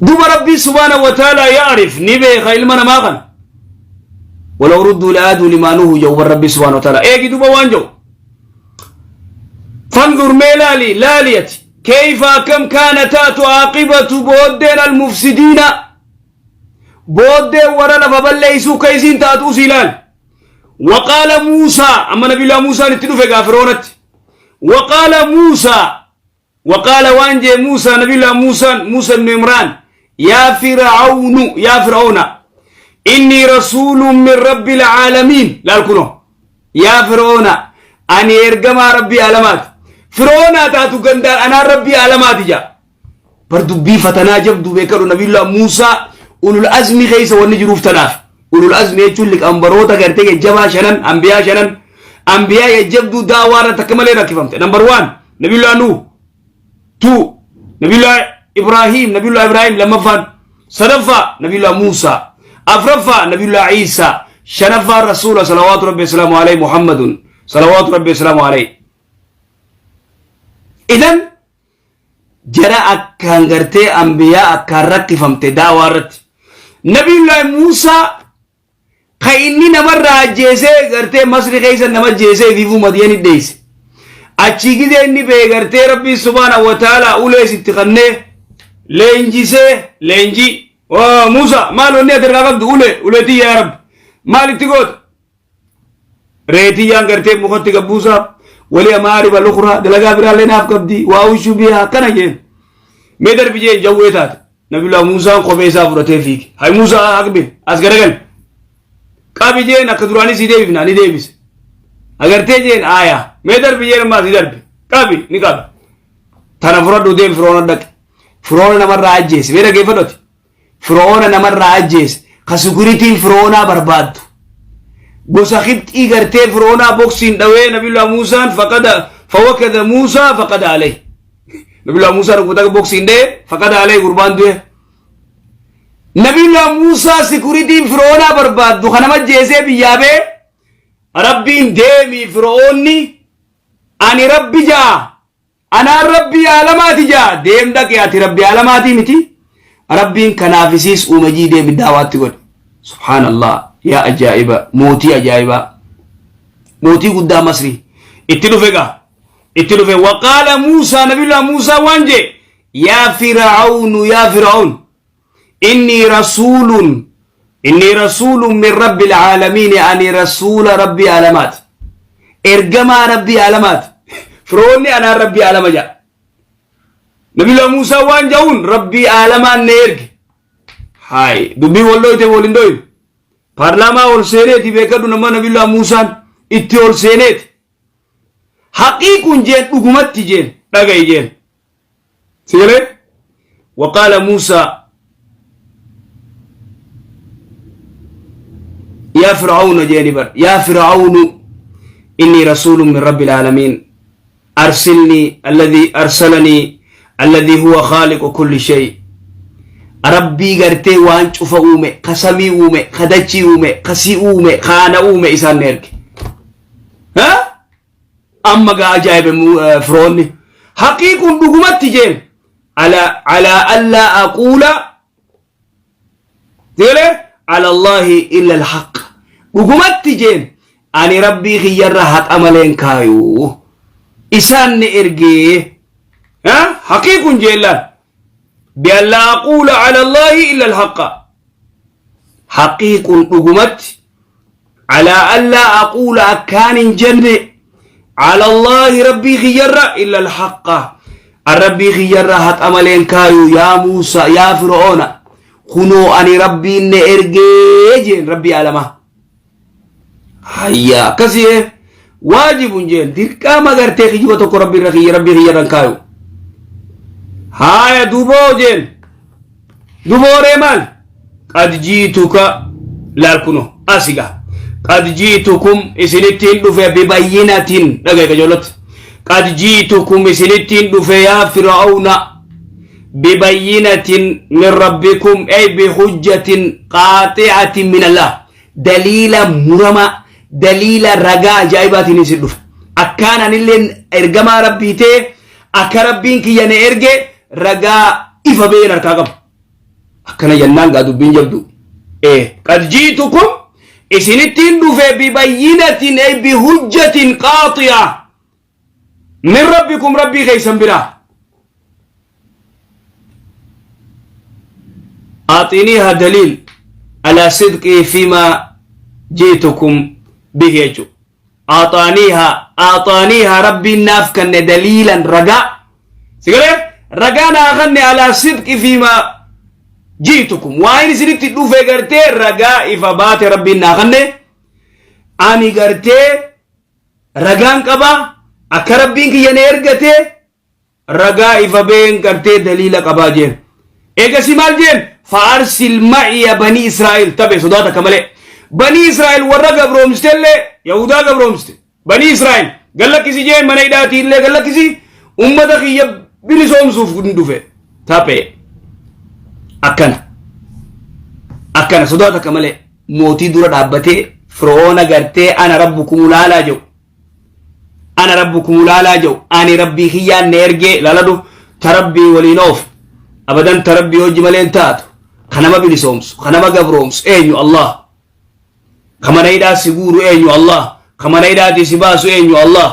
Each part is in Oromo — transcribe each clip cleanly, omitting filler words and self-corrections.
Duba Rabbii subhaanahu wa ta'ala ya'rif ni beeka ilma namaa kana. Walaw rudduu la'aaduu limaa nuhuu jedhu bar Rabbii subhaanahu wa ta'ala. Eegi duba waan jedhu. Fanzur mee laali laaliyati kayfa akkam kaana taatu aaqibatu booddeen almufsidiina booddeen warra lafa balleeysuu ka isiin taatu usii laali. Waqaala Muusaa amma nabiyyullaa Muusaan itti dhufe gaa Firoonatti. Waqaala Muusaa Waqaala waan jee Muusaa nabiyullaa Muusaan Muusa ibnu Imraan yaa Fir'awnu yaa Fir'awna innii rasuulun min rabbil caalamiin laal kunoo yaa Fir'awna ani ergamaa rabbii aalamaati Fir'awnaa taatu gandaan anaan rabbii aalamaati jaa bar dubbii fatanaa jabduu beekadhu nabiyullaa Muusaa ulul azmi keessa wanni jiruuf tanaaf ulul azmi jechuun liqambaroota gartee jajjabaa shanan ambiyaa shanan ambiyaa jajjabduu daawaa irratti akka malee rakkifamte number one nabiyullaa Nuh two nabiyullaa Ibraahiim nabiyullaa Ibraahiim lammaffaan sadaffaa nabiyullaa Muusaa afraffaa nabiyullaa Iisaa shanaffaan rasuula salawaatu rabbi wasalaamu alayhi Muhammadun salawaatu rabbi wasalaamu alayhi idan jara akkaan gartee ambiyaa akkaan rakkifamte daawaa irratti nabiyullaahi Muusaa ka inni namarraa ajjeesee gartee masri keessa nama ajjeesee fiifuu madiyani dheeyse achii gizee inni bee gartee rabbiin subhaana wa ta'ala ulee sitti kannee leenjisee leenjii Muusaa maal wanni ati irraa qabdu ulee ulee tiyya yaa rabbi maal itti goota Reetiyyaan gartee mukatti gabbuusaa wali amaariba lukuraa dalagaa biraallee naaf qabdi waa ushuu biyaa akkana jeen. Mee darbi jeen jawwee taate. Nabiullah Muusaan kophee isaa fudhatee fiige. Hay Muusaa aqbil as garagal. Qabi jeen akka duraanii sii deebifna ni deebise. Agartee jeen aayaa mee darbi jeen ammaa si darbi. Qabi ni qabi. Tana fudhadhu deem firoona dhaqi. Firoona namarraa ajjeese. Mee dhaggeeffadhu. Firo'oona namarraa ajjeese ka sikuritiin firo'oonaa barbaaddu gosa kibxii gartee firo'oonaa boksiin dhawee nabiyullah Muusaan faqada fawakada Muusaa faqada alayhi nabiyullah Muusaan rukuta boksiin dha'e faqada alayhi gurbaan du'e nabiyullah Muusaa sikuritiin firo'oonaa barbaaddu ka nama ajjeesee biyyaa bee rabbiin deemii firo'oonni ani rabbi ja'a Anaan Rabbii aalamaati jaa deem dhaqi ati Rabbii aalamaatii miti Rabbiin kanaaf isiis uume jii deemi daawaatti godhe subhaanallah yaa ajaa'iba mootii ajaa'ibaa mootii guddaa masrii itti dhufe gaa itti dhufe waqaala muusaa nabiyullah muusaa waan jee yaa fir'aawnu yaa fir'awn innii rasuulun innii rasuulun min rabbil aalamiin ani rasuula rabbii aalamaati ergamaa rabbii aalamaati firoonni anaan rabbii aalama jedha nabiyullah muusaa waan ja'uun rabbii aalamaan na erge haay dubbii wal dhoyte wal hin dhoyne paarlaamaa ol seeneeti beekadhu nama nabiyullah muusaan itti ol seeneeti haqiiqun jeen dhugumatti jeen dhaga'i jeen Sigalee? Waqaala Muusaa yaa Fir'aawna jeeni bar yaa Fir'aawnu innii rasuulun min rabbil aalamiin arsilnii alladhii arsalanii alladhii huwa khaaliqu kulli shay rabbii gartee waan cufa uume ka samii uume ka dachii uume ka si uume ka ana uume isaan na erge ha amma gaa ajaa'ibe firoonni haqiiqun dhugumatti jeen ala ala allaa aquula jedhe ala allaahi illa alhaq dhugumatti jeen ani rabbii kiyyarra haqa maleen kaayu isaan ni ergee haqiiqun jeellaan bi allaa aquula ala allaahi illa alhaqa haqiiqun dhugumatti calaa allaa aquula akkaan hin jenne cala allaahi rabbii kiyyarra illa alhaqqa an rabbii kiyyarra haqa maleen kaayu yaa muusa yaa fir'oona kunoo ani rabbiin na ergee jeen rabbii alamaa hayya akkasii waajibun jeen dirqama gartee kijiba tokko rabbi irra kiyya rabbii kiyyarra hin kaayu haaya duboo jeen duboo ree maal qad jiituka laal kuno asiga qad jiitukum isinittiin dhufe bibayyinatin dhagaye qajeellotti qad jiitukum isinittiin dhufe yaa fir'auna bibayyinatin min rabbikum ay bihujjatin qaaxi'atin min allah daliila muramaa daliila ragaa ajaa'ibaatiin isin dhufe akkaan anilleen ergamaa rabbii ta'e akka rabbiin kiyya na erge ragaa ifa ba'een harkaa qaba. Akkana jennaan gaa dubbiin jabdu. Ee qad jiitukum isinittiin dhufe bibayyinatin ay bihujjatin qaaxi'a min rabbikum rabbii keessan biraa. Aaxiniiha daliil alaa sidqii fiimaa jiitukum bihi jechuudha. Aaxaaniiha aaxaaniiha rabbiin naaf kanne daliilan ragaa si galee ragaa naa kanne alaa sidqi fiimaa jiitukum waan isinitti dhufe gartee ragaa ifa baate rabbiin naa kanne ani gartee ragaan qaba akka rabbiin kiyya na ergate ragaa ifa been gartee daliila qabaa jeen eegasi maal jeen fa'arsil ma'iya banii israa'el tabe sodaa takka malee banii israa'el warra gabroomsitellee yahudaa gabroomste banii israa'el gallakkisi jeen mana hidhaatii illee gallakkisi ummata kiyya bilisoomsuuf dhufe taphee akkana akkana sodaa takka malee mootii dura dhaabbatee firoona gartee ana rabbukum ulaalaa jedhu ana rabbukum ulaalaa jedhu ani rabbii kiyyaan na ergee laaladhu ta rabbii waliin oof abadan ta rabbii hojii malee hin taatu ka nama bilisoomsu ka nama gabroomsu eenyu allah ka mana hidhaa si guuru eenyu allah ka mana hidhaatii si baasu eenyu allah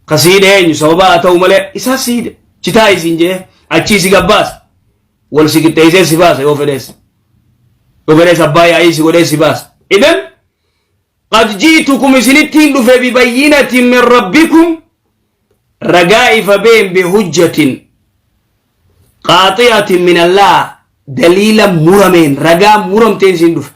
ka si hidhe eenyu sababa haa ta'u malee isaa si hidhe chitaa isiin jee achii si gabbaasa wal si qixxeessee si baasa yoo fedhees yoo fedhees abbaa yaa'ii si godhee si baasa idan Qad ji'tukum isinittiin dhufe bibayyinatin min rabbikum ragaa ifa been bihujjatin qaaxi'atin min Allah daliila murameen ragaa muramteen isin dhufe.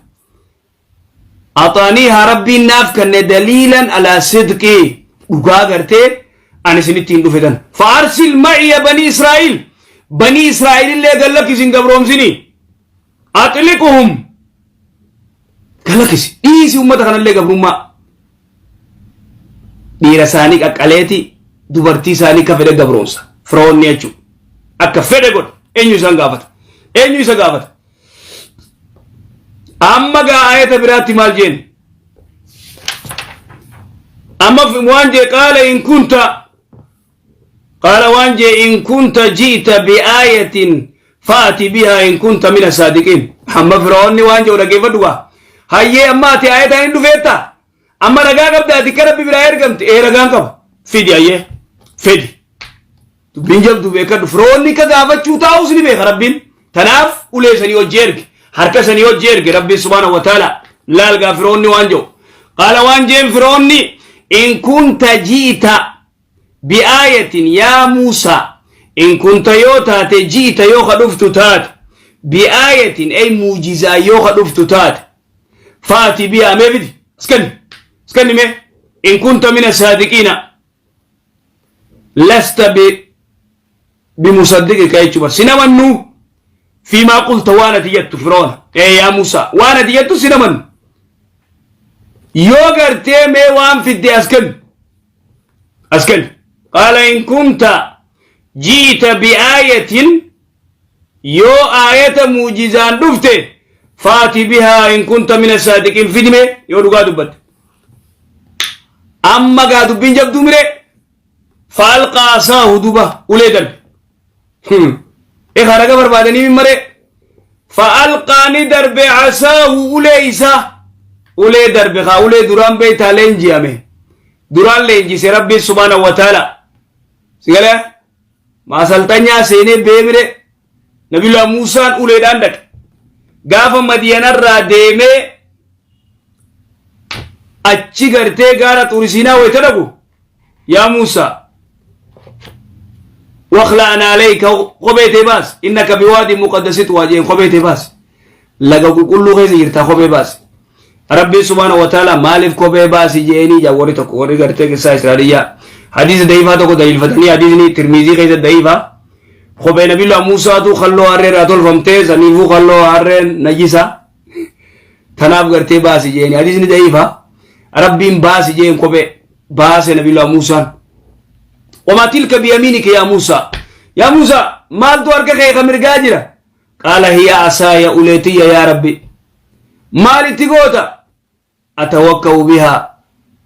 Axaaniiha rabbiin naaf kanne daliilan alaa sidqii dhugaa gartee ani isinittiin dhufe tan. Fa'arsil ma'iya banii Israa'iil banii Israa'iilillee gallakki isin gabroomsinii. Axliquhum galakkisi dhiisi ummata kanallee gabrummaa dhiira isaanii qaqqaleeti dubartii isaanii akka fedhe gabroomsa firoonni jechuudha akka fedhe godha eenyu isaan gaafata eenyu isa gaafata amma gaa ayata biraatti maal jeen amma waan jee qaala in kunta Qaala waan jee in kunta ji'ta bi'aayatin fa'ati bihaa in kunta mina saadiqiin. Amma fir'aawonni waan jedhu dhaggeeffadhu gaa. Hayyee amma ati aayataan hin dhufeetta? Amma ragaa qabda ati akka rabbi biraa ergamte? Ee ragaan qaba. Fidi hayyee. Fidi. Dubbiin jabdu beekadhu. Fir'aawonni akka gaafachuu taa'us ni beeka rabbiin. Tanaaf ulee sanii hojii erge. Harka sanii hojii erge rabbiin subhaanahu wa ta'ala. Laal gaa fir'aawonni waan jedhu. Qaala waan jeen fir'aawonni in kunta ji'ta bi'aayatin yaa Muusaa in kunta yoo taate ji'ita yoo ka dhuftu taate bi'aayatin ay muujizaa yoo ka dhuftu taate faati bihaa mee fidi askanni askanni mee in kunta mina saadiqiina lasta bi bimusaddiqika jechuu bar sin amannu fiimaa qulta waan ati jettu firoona ee yaa Muusaa waan ati jettu sin amannu yoo gartee mee waan fidde as kennu as kennu qaala in kunta ji'ita bi'aayatin yoo aayata muujizaan dhufte faati bihaa in kunta mina saadiqiin fidime yoo dhugaa dubbatte amma gaa dubbiin jabduu mire faalqaa asaahu duba ulee darbe Egaa raga barbaadanii min maree fa'alqaa ni darbe asaahu ulee isaa ulee darbe kaa ulee duraan beektaa leenji'ame duraan leenjise rabbiin subhaana wa taala sigalee maasalxanyaa seenee beemire nabiyullah Muusaan uleedhaan dhaqe gaafa madiyanarraa deemee achi gartee gaara xurisiinaa wayita dhaqu yaa Muusaa wakhla'na alayka kophee tee baas innaka biwaadi muqaddasi tuwaa jeen kophee tee baas laga qulqulluu keessa jirtaa kophee baas rabbiin subhaana wa ta'ala maaliif kophee baasi jeenii jaa warri tokko warri gartee keessaa israa'eliyyaa hadiisa da'iifaa tokko daliilfatanii hadiisni tirmiizii keessa da'iifaa kophee nabiyullah Muusaatu kalloo harree irraa tolfamtee saniifuu kalloo harreen najisa tanaaf gartee baasi jeeni hadiisni da'iifa rabbiin baasi jeen kophee baase nabiyullah Muusaan wamaa tilka biyamiinika yaa Muusaa yaa Muusaa maaltu harka kee ka mirgaa jira qaala hiya asaaya uleetiyya yaa rabbi maalitti goota atawakka'u bihaa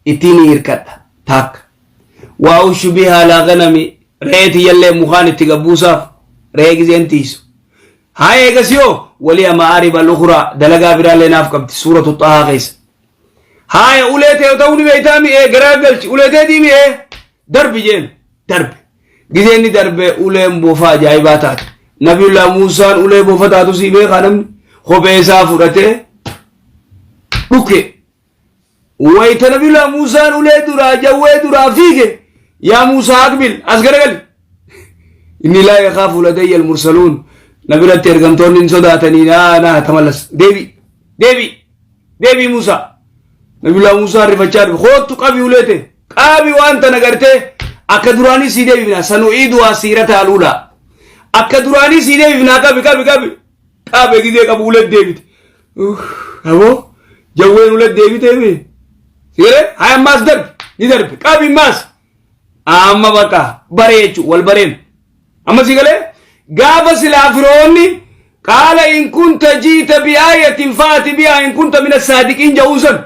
ittiin hirkadha taakka waa ushu bihaa laa ganami re'ee tiyyallee mukaan itti gabbuusaaf re'ee gizeen tiisu Haa eegas yoo waliya ma'aariba al-ukhraa dalagaa biraallee naaf qabdi suuratu xahaa keessa. Haaya ulee ta'e ta'uu ni beektaa mi'ee garaa galchi ulee ta'eetii mi'ee darbi jeen darbe. Gizee inni darbe uleen bofa ajaa'ibaa taate. Nabiyullah Muusaan ulee bofa taatu sii beekaa namni kophee isaa fudhatee dhuke. Wayita Nabiyullah Muusaan ulee duraa jawwee duraa fiige yaa Muusaa aqbil as garagali. Inni laa yakaafu ladayya al-mursaluun na biratti ergamtoonni hin sodaatanii naa naa tamallas deebi deebi deebi Muusaa. Nabiyullah Muusaan rifachaa dhufe koottu qabi ulee ta'e qabi waan tana gartee akka duraanii sii deebifna sanu'iiduhaa siirata aluulaa akka duraanii sii deebifnaa qabi qabi qabi qabe gizee qabu ulee deebite. Aboo jawween ulee deebitee mi? Sigalee haa ammaas darbi ni darbe qabi ammaas amma bakka baree jechuun wal bareen amma sigalee gaafa silaa firoonni qaala in kunta jiita bi'aayatin faati bi'aa in kunta mina saadiqiin ja'uun san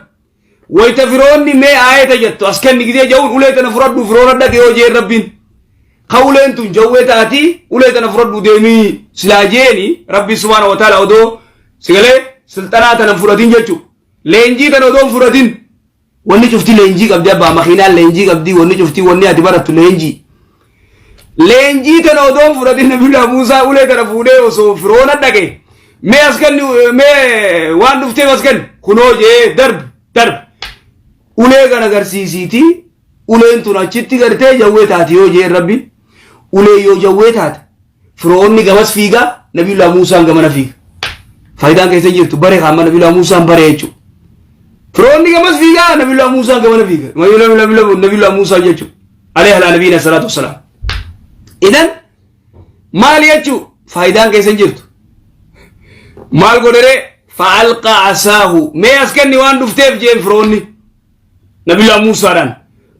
wayta firoonni mee aayata jettu as kenni gizee ja'uun ulee tana fudhadhu firoona dhaqe yoo jeen rabbiin ka uleen tun jawwee taati ulee tana fudhadhu deemii silaa jeeni rabbi subhaana wa ta'ala odoo sigalee silxanaa tana fudhatin jechu leenjii tana odoo hin fudhatin wanni cufti leenjii qabdi abbaa makiinaan leenjii qabdi wanni cufti wanni ati barattu leenjii leenjii tana odoo hin fudhatin nabiyullah Muusaa ulee tana fuudhee osoo firoona dhaqe mee as kenni mee waan dhufteef as kenni kunoo jee darbi darbi ulee kana agarsiisiiti uleen tun achitti gartee jawwee taati yoo jeen rabbi ulee yoo jawwee taate firoonni gamas fiigaa nabiyullah Muusaan gamana fiiga faayidaan keessa jirtu bare kaama nabiyullah Muusaan bare jechuudha firoonni gamas fiigaa nabiyullah Muusaan gamana fiiga nabiyullah Muusaan jechuudha alayhi ala nabiyina salaatu wassalaam idan maal jechuu faayidaan keessa hin jirtu maal godhere fa'alqa asaahu mee as kenni waan dhufteef jeen firoonni nabiyullah muusaadhaan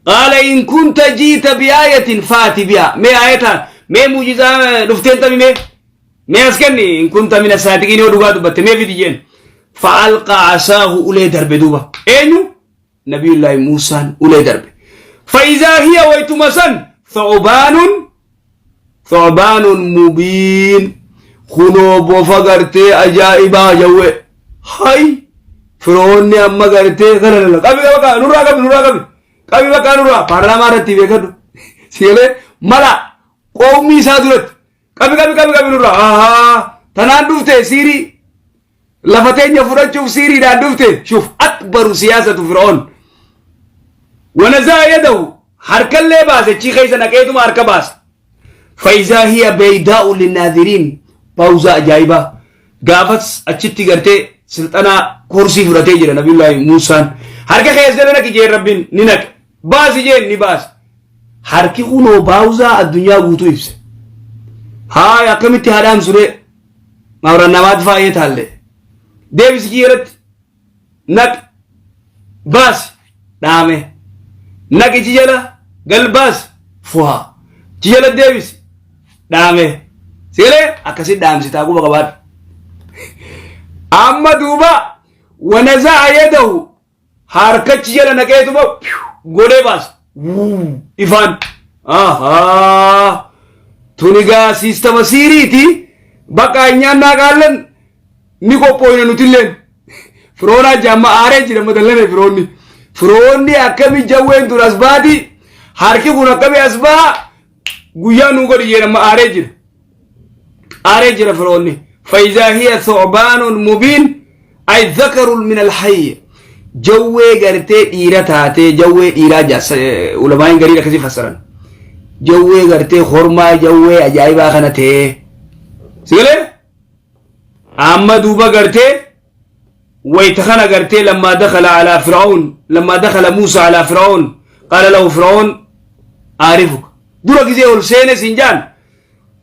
qaala in kunta jiita biaayatin faati biha mee aayataan mee muujizaa dhufteen tabi mee mee as kenni in kunta mina saadiqiin yoo dhugaa dubbatte mee fidi jeen fa'alqa asaahu ulee darbe duuba eenyu Nabiyullaahi Muusaan ulee darbe. Fa'izaa hiya waytuma san thu'baanun thu'baanun mubiin kunoo bofa gartee ajaa'ibaa jawwe hay firoonni amma gartee kana lala qabi qabi qabi nurraa qabi nurraa qabi qabi bakka nurraa paarlaamaa irratti beekadhu sigalee mala qoomii isaa duratti qabi qabi qabi qabi nurraa ahaa tanaan dhufte siirii Lafa teenya fudhachuuf siiriidhaan dhufte shuf akbaru siyaasatu fir'oon. Wanazaa yadahu harkallee baase chii keessa naqeetuma harka baase. Fayizaa hiya beeydaa'u linnaadiriin paawuzaa ajaa'ibaa gaafas achitti gartee silxanaa koorsii fudhatee jira nabiyullaahi Muusaan. Harka keessa jala naqi jeen rabbiin ni naqe. Baasi jeen ni baase. Harki kunoo baawuzaa addunyaa guutuu ibse. Haaya akkamitti haadhaan suree Maawrannamaat faayee taalle. Deebisi kiyya irratti naqi baasi dhaame. Naqi ci jala gal baasi fuha. Ci jala deebisi dhaame. Sigalee akkasi dhaamsitaa quba qabaadhu. Amma duuba wanaza'a yadahu harkachi jala naqeetuma godhee baasa. Wuu ifaan. Ahaa. Tuni gaa siistama siiriiti. Bakka nyaannaa qaallan ni qophooyna nutilleen. Firoonaa jaamma aaree jira madallane firoonni. Firoonni akkami jawween tun as baati. Harki kun akkami as baha. Guyyaa nuu godhi jeen amma aaree jira. Aaree jira firoonni. Fayizaa hiya thu'baanun mubiin ay dhakarun min alhayy. Jawwee gartee dhiira taatee jawwee dhiiraa jaasa ulamaa'iin gariin akkasii fassaran. Jawwee gartee hormaa jawwee ajaa'ibaa kana ta'ee. Sigalee? Amma duuba gartee wayta kana gartee lammaa dakhala alaa fir'aun lammaa dakhala Muusaa alaa fir'aun qaala lahu fir'aun aarifuka dura gizee ol seene siin jaan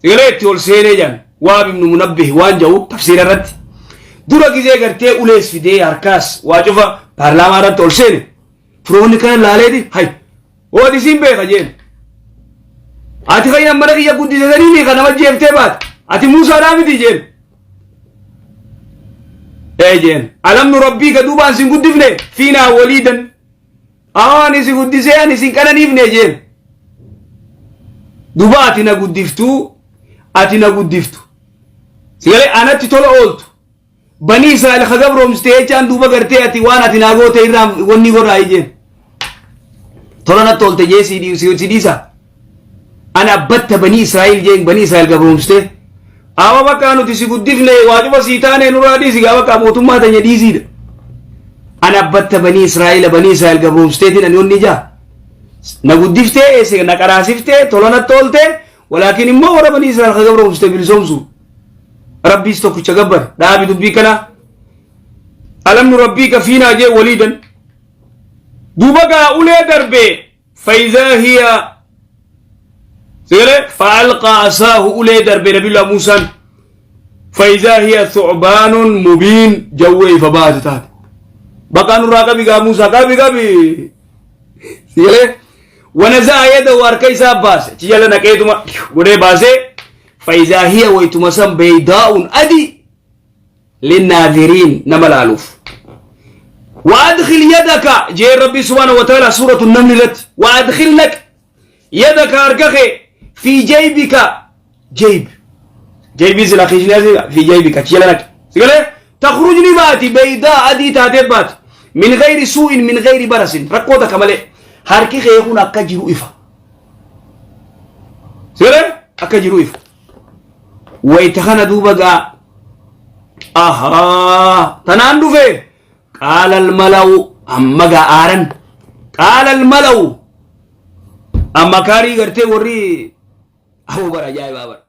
sigalee itti ol seenee jaan waab ibnu munabbih waan ja'u tafsiira irratti dura gizee gartee ulees fidee harkaas waa cufa paarlaamaa irratti ol seene firoonni kana laaleeti hay Hooti isiin beeka jeen. Ati kan mana kiyya guddise sanii kan nama jeeftee baate. Ati Muusaadhaa miti jeen. Ee jeen. Alam nu rabbii ka duubaan sin guddifne fiinaa waliidan. Aa ani si guddisee ani sin qananiifne jeen. Duuba ati na guddiftuu ati na guddiftu. Sigalee ana Anatti tola ooltu. Banii Israa'el ka gabroomsite jechaan duuba gartee ati waan ati naa goote irraa wanni godhaa jeen. Tola natti oolte jee si dhiisa. Ana abbatta banii Israa'el jeen banii Israa'el gabroomsite. Awa bakka nuti si guddifne waa cufa sii taane nurraa dhiisi gaa bakka mootummaa tanya dhiisiidha. Ana abbatta banii Israa'el banii Israa'el gabroomsiteetiin ani onni jaa. Na guddiftee na qaraasiftee tola natti oolte walaakin immoo warra banii Israa'el ka gabroomsite bilisoomsu. Rabbiis tokkicha gabbar dhaabi dubbii kana. Alam nu rabbii ka fiinaa jee waliidan. Duuba gaa ulee darbe fayizaa hiya sigale fa'alqaa asaahu ulee darbe nabiyullah Muusaan fayizaa hiya thu'baanun mubiin jawwee ifa baate taate. Baqaa nurraa qabi gaa Muusaa qabi qabi. Sigale wanazaa yadahu harka isaa baase achi jala naqeetuma godhee baasee fayizaa hiya waytuma san beeydaa'uun adii linnaadiriin nama laaluuf. وأدخل يدك جاء ربي سبحانه وتعالى سورة النمل رت وأدخل لك يدك أركخ في جيبك جيب جيبي زلا خيشني في جيبك تشيلك سيقول تخرج باتي بيضاء أدي تاتبات من غير سوء من غير برس ركوتك ملئ harki kee kun akka jiru ifa. Siree akka jiru ifa. Wayita kana duuba gaa ahaa tanaan dhufe qaala almala'u amma gaa aaran qaala almala'u amma kaarii gartee warri aboo bara ajaa'ibaa bara.